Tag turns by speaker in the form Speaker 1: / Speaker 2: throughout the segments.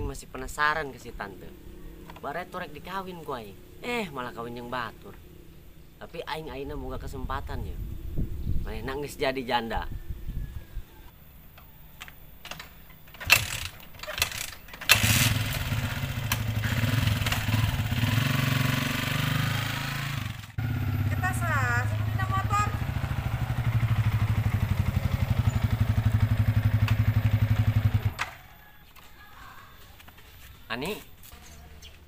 Speaker 1: Aing masih penasaran ke si tante. Bare torek dikawin ku aing. Eh, malah kawin yang batur. Tapi aing ayeuna boga kesempatan ya. Manehna geus jadi janda.
Speaker 2: Kita sah, sini motor.
Speaker 1: Ani,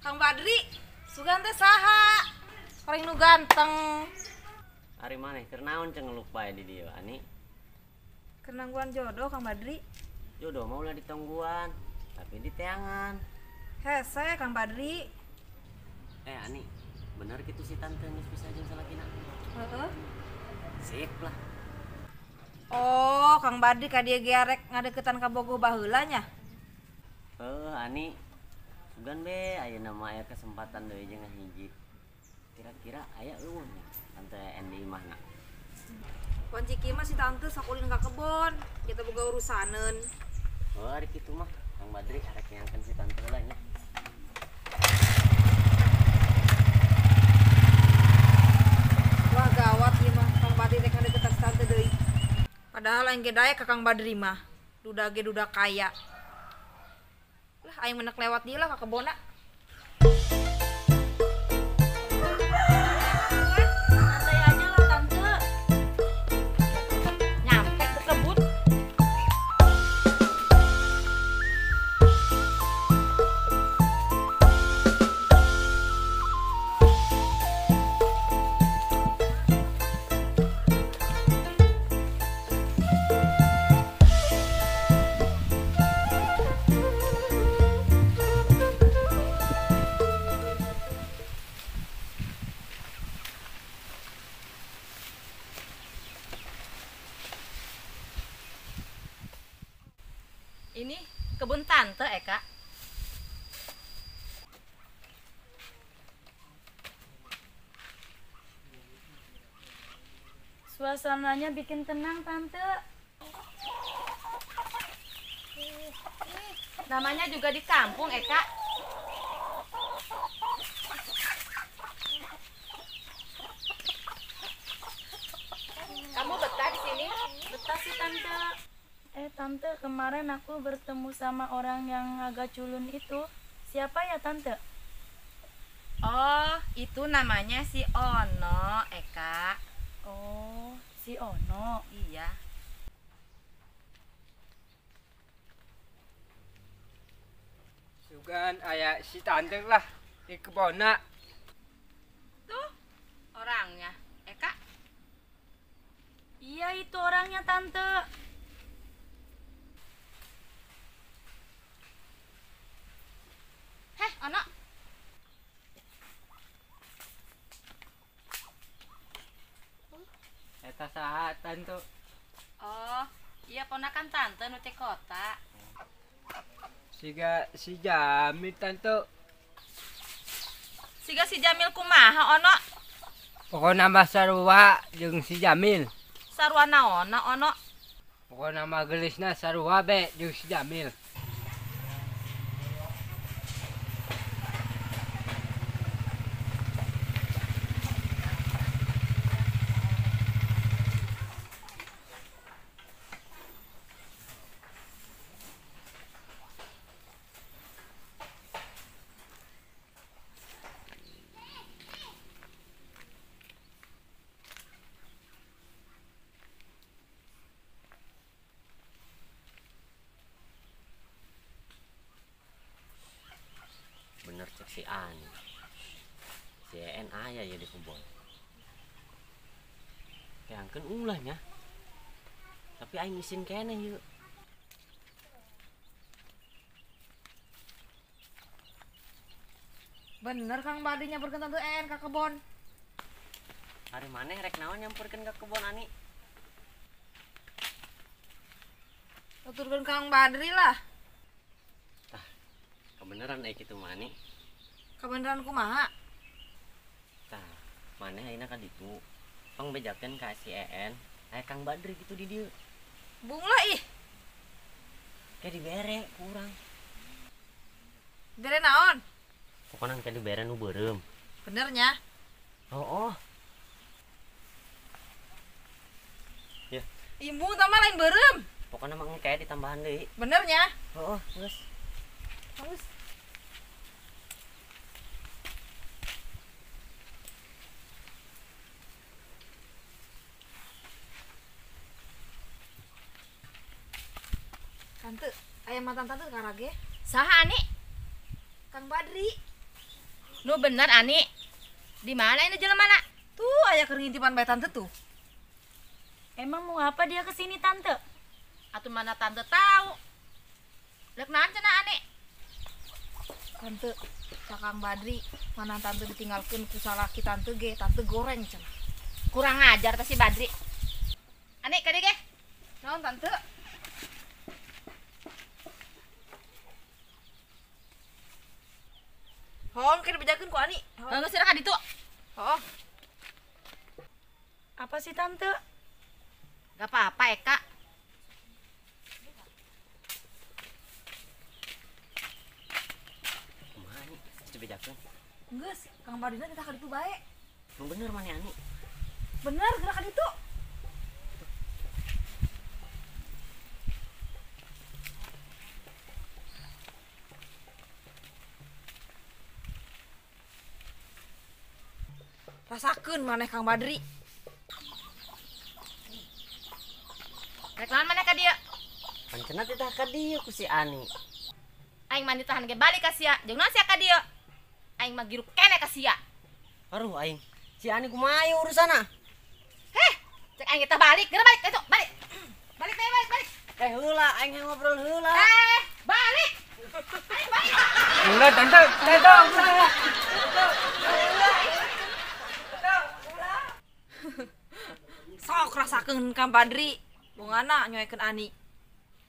Speaker 2: Kang Badri, sugan teh saha? Paling nu ganteng.
Speaker 1: Ari maneh keur naon cengeluk bae di dieu, Ani?
Speaker 2: Keur nangguan jodoh Kang Badri.
Speaker 1: Jodoh mah ulah ditungguan, tapi diteangan.
Speaker 2: Hese Kang Badri.
Speaker 1: Eh, Ani, bener gitu si tante geus bisa jeung salakina?
Speaker 2: Heeh.
Speaker 1: Sip lah.
Speaker 2: Oh, Kang Badri ka dieu ge arek ngadeukeutan ka bogoh baheula nya.
Speaker 1: Heuh, Ani. Sugan be ayeuna mah aya kesempatan deui jeung hiji. Kira-kira aya eueuh nih tante En di imahna.
Speaker 2: Wanci kieu mah si tante sok ulin ka kebon, kita boga urusaneun.
Speaker 1: Oh, ari kitu mah Kang Badri arek nyangkeun si tante heula nya.
Speaker 2: Wah, gawat ieu mah Kang Badri rek ngadeukeutan si tante deui. Padahal aing ge daek ka Kang Badri mah. Duda ge duda kaya. Lah aing menek lewat dia lah ka kebonna.
Speaker 3: Santai aja lah tante. Nyampe ke kebun. Ini kebun tante, Eka.
Speaker 4: Suasananya bikin tenang, Tante.
Speaker 3: Namanya juga di kampung, Eka. Kamu betah di sini?
Speaker 4: Betah sih, Tante. Eh, Tante, kemarin aku bertemu sama orang yang agak culun itu. Siapa ya, Tante?
Speaker 3: Oh, itu namanya si Ono, Eka.
Speaker 4: Oh, si Ono.
Speaker 3: Iya.
Speaker 5: Sugan aya si tante lah di kebonna.
Speaker 3: Tuh, orangnya, Eka.
Speaker 4: Iya, itu orangnya, Tante.
Speaker 3: Heh, Ono.
Speaker 5: Eta saha tante?
Speaker 3: Oh, iya ponakan tante nu teh kota.
Speaker 5: Siga si Jamil tante.
Speaker 3: Siga si Jamil kumaha Ono?
Speaker 5: Pokona mah sarua jeung si Jamil.
Speaker 3: Sarua naonna Ono?
Speaker 5: Pokona mah geulisna sarua be jeung si Jamil.
Speaker 1: Bener cek si Ani. Si En aya ya di kebon. Teangkeun ulah nya. Tapi aing isin keneh yeuh.
Speaker 2: Bener Kang Badri nyamperkeun tante En ka kebon.
Speaker 1: Ari maneh rek naon nyamperkeun ka kebon Ani?
Speaker 2: Tuturkeun Kang Badri lah.
Speaker 1: Tah, kebeneran euy kitu mah Ani.
Speaker 2: Kebeneran kumaha?
Speaker 1: Tah, maneh ayeuna ka ditu. Pang bejakeun ka si En, aya Kang Badri kitu di dieu.
Speaker 2: Bung lah ih.
Speaker 1: Kayak dibere ku urang.
Speaker 2: Bere naon?
Speaker 1: Pokona engke dibere nu beureum.
Speaker 2: Bener nya?
Speaker 1: Oh. Ya.
Speaker 2: Imbung tah mah lain beureum.
Speaker 1: Pokona mah engke ditambahan deui.
Speaker 2: Bener nya?
Speaker 1: Heeh, geus.
Speaker 2: Bagus. Tante, aya mantan tante karage.
Speaker 3: Saha Ani?
Speaker 2: Kang Badri.
Speaker 3: Nu bener Ani. Di mana ini jelemana?
Speaker 2: Tuh aya keur ngintipan bae tante tuh.
Speaker 4: Emang mau apa dia kesini tante?
Speaker 3: Atuh mana tante tahu. Rek naon cenah Ani?
Speaker 2: Tante, Kang Badri, mana tante ditinggalkeun ku salaki tante ge, tante goreng cenah.
Speaker 3: Kurang ajar teh si Badri. Ani ka dieu ge.
Speaker 2: Naon tante? Hong, keur dibejakeun ku Ani.
Speaker 3: Heeh, geus ka ditu.
Speaker 2: Oh.
Speaker 4: Apa sih tante?
Speaker 3: Gak apa-apa Eka.
Speaker 1: Kumaha Ani? Geus dibejakeun.
Speaker 2: Geus, Kang Badrina kita ka ditu bae.
Speaker 1: Nu bener maneh Ani?
Speaker 2: Bener, geura ka ditu. Rasakeun maneh Kang Badri.
Speaker 3: Rek naon maneh ka dieu?
Speaker 1: Pancena titah ka dieu ku si Ani.
Speaker 3: Aing mah ditahan ge balik ka sia. Jeung naon sia ka dieu? Aing mah giruk keneh ka sia.
Speaker 1: Aduh aing. Si Ani kumaha ieu urusanna?
Speaker 3: Heh, cek aing kita balik, geura balik itu, balik. Balik teh, balik, balik.
Speaker 1: Eh heula, aing hayang ngobrol heula.
Speaker 3: Eh, balik. Aing balik.
Speaker 5: Ulah tante, tante, ulah.
Speaker 2: Sok rasakeun Kang Badri. Bongana nyoekeun Ani.